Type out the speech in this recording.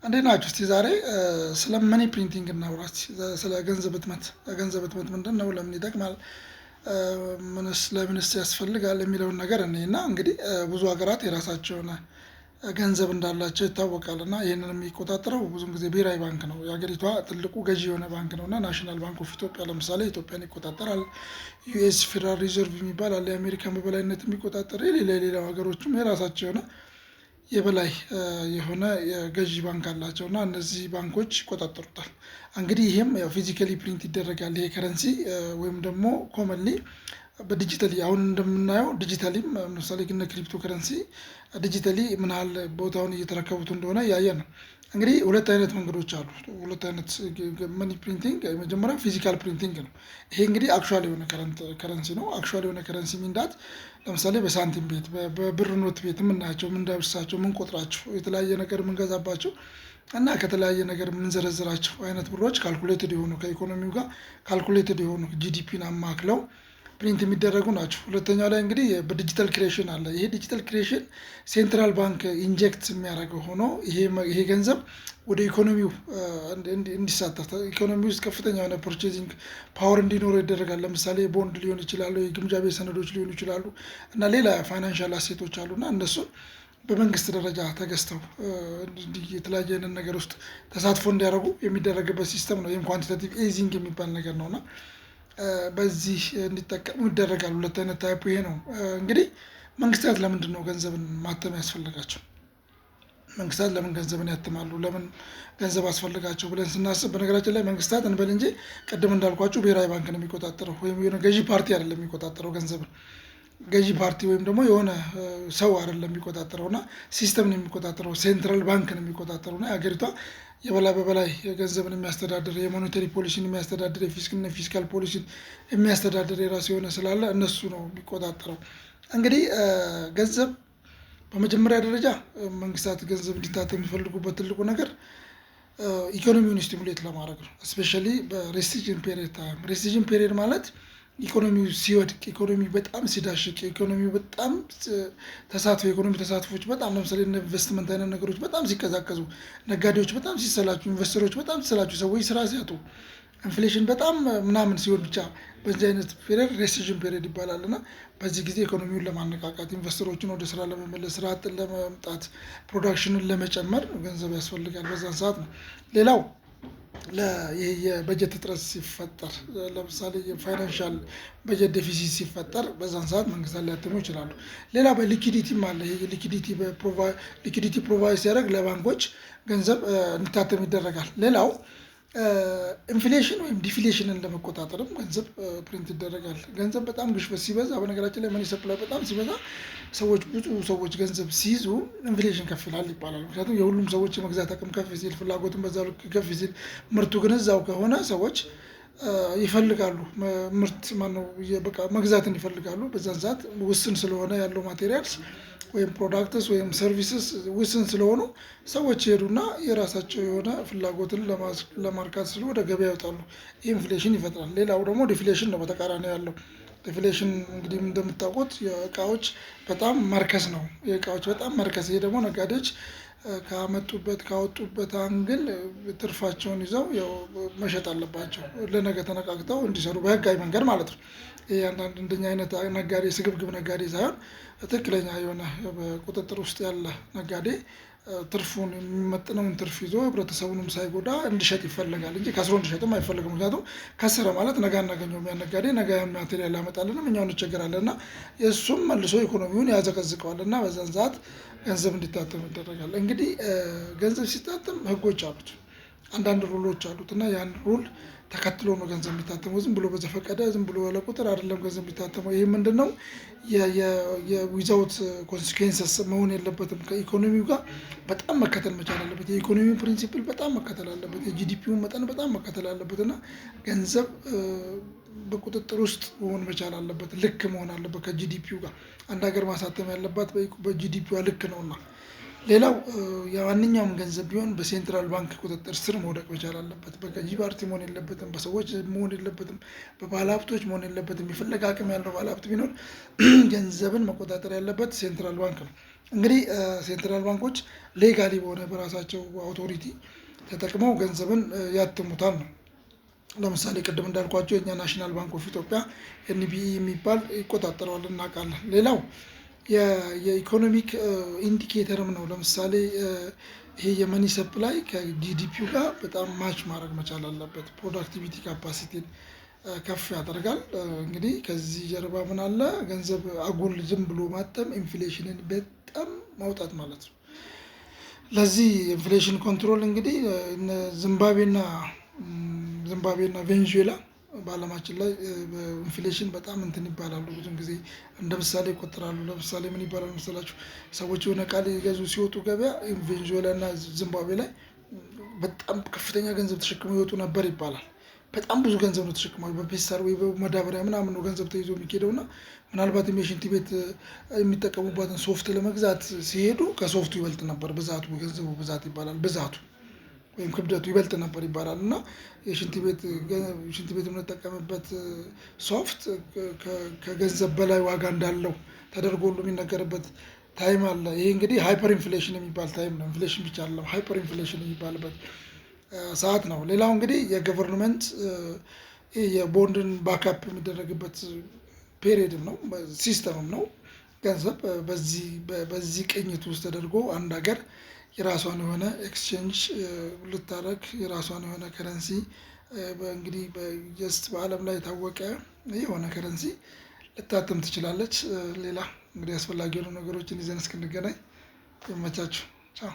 እንዴት ናችሁ? እስቲ ዛሬ ስለ money printing እናውራ። ስለ ገንዘብ ህትመት። ገንዘብ ህትመት ምንድን ነው? ለምን ይጠቅማል? ምንስ ለምንስ ያስፈልጋል? የሚለውን ነገር እኔ እና እንግዲህ ብዙ ሀገራት የራሳቸው የሆነ ገንዘብ እንዳላቸው ይታወቃል። እና ይህንን የሚቆጣጠረው ብዙም ጊዜ ብሔራዊ ባንክ ነው። የሀገሪቷ ትልቁ ገዢ የሆነ ባንክ ነው እና National Bank of Ethiopia ለምሳሌ ኢትዮጵያን ይቆጣጠራል። US Federal Reserve የሚባል አለ፣ የአሜሪካን በበላይነት የሚቆጣጠር። የሌላ የሌላው ሀገሮችም የራሳቸው የሆነ የበላይ የሆነ የገዢ ባንክ አላቸው እና እነዚህ ባንኮች ይቆጣጠሩታል። እንግዲህ ይህም ያው physically print ይደረጋል ይሄ currency ወይም ደግሞ commonly በ digitally፣ አሁን እንደምናየው digitally ም፣ ለምሳሌ ግን crypto currency digitally ምን ያህል ቦታውን እየተረከቡት እንደሆነ እያየን ነው። እንግዲህ ሁለት አይነት መንገዶች አሉ። ሁለት አይነት money printing። የመጀመሪያው physical printing ነው። ይሄ እንግዲህ actual የሆነ currency ነው። Actual የሆነ currency mean that ለምሳሌ በሳንቲም ቤት፣ በብር ኖት ቤት የምናያቸው፣ የምንዳብሳቸው፣ የምንቆጥራቸው፣ የተለያየ ነገር የምንገዛባቸው እና ከተለያየ ነገር የምንዘረዝራቸው አይነት ብሮች calculated የሆኑ፣ ከኢኮኖሚው ጋር calculated የሆኑ፣ GDP ን አማክለው print የሚደረጉ ናቸው። ሁለተኛው ላይ እንግዲህ በ digital creation አለ። ይሄ digital creation central bank inject የሚያደርገው ሆኖ ይሄ ገንዘብ ወደ ኢኮኖሚው እንዲሳተፍ፣ ኢኮኖሚ ውስጥ ከፍተኛ የሆነ purchasing power እንዲኖረው ይደረጋል። ለምሳሌ ቦንድ ሊሆን ይችላሉ፣ የግምጃ ቤት ሰነዶች ሊሆኑ ይችላሉ እና ሌላ financial asset ኦች አሉ እና እነሱን በመንግስት ደረጃ ተገዝተው የተለያየ አይነት ነገር ውስጥ ተሳትፎ እንዲያደርጉ የሚደረግበት system ነው። ይህም quantitative easing የሚባል ነገር ነው እና በዚህ እንዲጠቀሙ ይደረጋል። ሁለት አይነት type ይሄ ነው። እንግዲህ መንግስታት ለምንድን ነው ገንዘብን ማተም ያስፈልጋቸው? መንግስታት ለምን ገንዘብን ያትማሉ? ለምን ገንዘብ አስፈልጋቸው ብለን ስናስብ፣ በነገራችን ላይ መንግስታት እንበል እንጂ ቅድም እንዳልኳችሁ ብሔራዊ ባንክ ነው የሚቆጣጠረው ወይም የሆነ ገዢ ፓርቲ አይደለም የሚቆጣጠረው ገንዘብን። ገዢ ፓርቲ ወይም ደግሞ የሆነ ሰው አይደለም የሚቆጣጠረው እና system ነው የሚቆጣጠረው፣ central bank ነው የሚቆጣጠረው እና የሀገሪቷ የበላይ በበላይ ገንዘብን የሚያስተዳድር፣ የ monetary policy ን የሚያስተዳድር፣ የ fiscal policy ን የሚያስተዳድር የራሱ የሆነ ስላለ እነሱ ነው የሚቆጣጠረው። እንግዲህ ገንዘብ በመጀመሪያ ደረጃ መንግስታት ገንዘብ እንዲታተም የሚፈልጉበት ትልቁ ነገር ኢኮኖሚውን stimulate ለማድረግ ነው። Especially በ recession period time። Recession period ማለት ኢኮኖሚው ሲወድቅ፣ ኢኮኖሚ በጣም ሲዳሽቅ፣ ኢኮኖሚው በጣም ተሳትፎ የኢኮኖሚ ተሳትፎች በጣም ለምሳሌ ኢንቨስትመንት አይነት ነገሮች በጣም ሲቀዛቀዙ፣ ነጋዴዎች በጣም ሲሰላቹ፣ investor ኦች በጣም ሲሰላቹ፣ ሰዎች ስራ ሲያጡ፣ inflation በጣም ምናምን ሲሆን፣ ብቻ በዚህ አይነት period recession period ይባላል እና በዚህ ጊዜ ኢኮኖሚውን ለማነቃቃት፣ investor ኦችን ወደ ስራ ለመመለስ፣ ስራ አጥን ለመምጣት፣ production ን ለመጨመር ገንዘብ ያስፈልጋል በዛን ሰዓት ነው። ሌላው ይህ የበጀት እጥረት ሲፈጠር፣ ለምሳሌ የ financial budget deficit ሲፈጠር በዛን ሰዓት መንግስታት ሊያትሙ ይችላሉ። ሌላ በ liquidity ም አለ። ይሄ liquidity provide ሲያደርግ ለባንኮች ገንዘብ እንዲታተም ይደረጋል። ሌላው inflation ወይም deflation ን ለመቆጣጠርም ገንዘብ print ይደረጋል። ገንዘብ በጣም ግሽበት ሲበዛ፣ በነገራችን ላይ money supply በጣም ሲበዛ፣ ሰዎች ብዙ ሰዎች ገንዘብ ሲይዙ inflation ከፍ ይላል ይባላል። ምክንያቱም የሁሉም ሰዎች የመግዛት አቅም ከፍ ሲል፣ ፍላጎትን በዛ ልክ ከፍ ሲል፣ ምርቱ ግን እዛው ከሆነ ሰዎች ይፈልጋሉ፣ ምርት ማነው በቃ መግዛትን ይፈልጋሉ። በዛን ሰዓት ውስን ስለሆነ ያለው materials ወይም products ወይም services ውስን ስለሆኑ ሰዎች ይሄዱና የራሳቸው የሆነ ፍላጎትን ለማርካት ሲሉ ወደ ገበያ ይወጣሉ። Inflation ይፈጥራል። ሌላው ደግሞ deflation ነው በተቃራኒ ያለው። Deflation እንግዲህ እንደምታውቁት የእቃዎች በጣም መርከስ ነው። የእቃዎች በጣም መርከስ። ይሄ ደግሞ ነጋዴዎች ካመጡበት ካወጡበት angle ትርፋቸውን ይዘው ያው መሸጥ አለባቸው። ለነገ ተነቃቅተው እንዲሰሩ በህጋዊ መንገድ ማለት ነው። ይሄ አንዳንድ እንደኛ አይነት ነጋዴ፣ ስግብግብ ነጋዴ ሳይሆን ትክክለኛ የሆነ በቁጥጥር ውስጥ ያለ ነጋዴ ትርፉን የሚመጥነውን ትርፍ ይዞ ህብረተሰቡንም ሳይጎዳ እንዲሸጥ ይፈለጋል እንጂ ከስሮ እንዲሸጥም አይፈልግም። ምክንያቱም ከሰረ ማለት ነገ አናገኘውም፣ ያን ነጋዴ ነገ ያን material ያመጣልንም እኛው እንቸገራለን እና የእሱም መልሶ ኢኮኖሚውን ያዘቀዝቀዋል እና በዛን ሰዓት ገንዘብ እንዲታተም ይደረጋል። እንግዲህ ገንዘብ ሲታተም ህጎች አሉት፣ አንዳንድ rule ኦች አሉት እና ያን rule ተከትሎ ነው ገንዘብ የሚታተመው። ዝም ብሎ በዘፈቀደ፣ ዝም ብሎ ያለ ቁጥር አይደለም ገንዘብ የሚታተመው። ይህ ምንድን ነው? የ without consequences መሆን የለበትም። ከኢኮኖሚው ጋር በጣም መከተል መቻል አለበት። የኢኮኖሚው principle በጣም መከተል አለበት። የ GDP ውን መጠን በጣም መከተል አለበት እና ገንዘብ በቁጥጥር ውስጥ መሆን መቻል አለበት። ልክ መሆን አለበት ከ GDP ው ጋር። አንድ ሀገር ማሳተም ያለባት በ GDP ዋ ልክ ነውና። ሌላው የማንኛውም ገንዘብ ቢሆን በ central bank ቁጥጥር ስር መውደቅ መቻል አለበት። በገዢ ፓርቲ መሆን የለበትም፣ በሰዎች መሆን የለበትም፣ በባለሀብቶች መሆን የለበትም። የፈለገ አቅም ያለው ባለሀብት ቢኖር ገንዘብን መቆጣጠር ያለበት central bank ነው። እንግዲህ central ባንኮች legally በሆነ በራሳቸው authority ተጠቅመው ገንዘብን ያትሙታል ነው። ለምሳሌ ቅድም እንዳልኳቸው የኛ National Bank of Ethiopia፣ NBE የሚባል፣ ይቆጣጠረዋል፣ እናውቃለን። ሌላው የ economic indicator ም ነው። ለምሳሌ ይሄ የ money supply ከ GDP ው ጋር በጣም match ማድረግ መቻል አለበት። Productivity capacity ን ከፍ ያደርጋል። እንግዲህ ከዚህ ጀርባ ምን አለ? ገንዘብ አጉል ዝም ብሎ ማተም inflation ን በጣም ማውጣት ማለት ነው። ለዚህ inflation control እንግዲህ ዚምባብዌና ቬንዙዌላ በዓለማችን ላይ በ inflation በጣም እንትን ይባላሉ። ብዙን ጊዜ እንደ ምሳሌ ይቆጠራሉ። ለምሳሌ ምን ይባላል መሰላችሁ? ሰዎች የሆነ ዕቃ ሊገዙ ሲወጡ ገበያ ቬንዙዌላ እና ዚምባብዌ ላይ በጣም ከፍተኛ ገንዘብ ተሸክመው ይወጡ ነበር ይባላል። በጣም ብዙ ገንዘብ ነው ተሸክመው፣ በፔስታል ወይ በማዳበሪያ ምናምን ነው ገንዘብ ተይዞ የሚኬደው። እና ምናልባትም የሽንት ቤት የሚጠቀሙባትን ሶፍት ለመግዛት ሲሄዱ ከሶፍቱ ይበልጥ ነበር ብዛቱ፣ ገንዘቡ ብዛት ይባላል፣ ብዛቱ ወይም ክብደቱ ይበልጥ ነበር ይባላል። እና የሽንት ቤት ሽንት ቤት የምንጠቀምበት ሶፍት ከገንዘብ በላይ ዋጋ እንዳለው ተደርጎ ሁሉ የሚነገርበት time አለ። ይሄ እንግዲህ hyperinflation የሚባል time ነው። Inflation ብቻ አይደለም፣ hyperinflation የሚባልበት ሰዓት ነው። ሌላው እንግዲህ የ government የ bond ን backup የሚደረግበት period ም ነው፣ system ም ነው። ገንዘብ በዚህ ቅኝት ውስጥ ተደርጎ አንድ ሀገር የራሷን የሆነ exchange ልታደርግ፣ የራሷን የሆነ currency፣ እንግዲህ just በዓለም ላይ የታወቀ የሆነ currency ልታትም ትችላለች። ሌላ እንግዲህ አስፈላጊ የሆኑ ነገሮችን ይዘን እስክንገናኝ ይመቻችሁ። ቻው።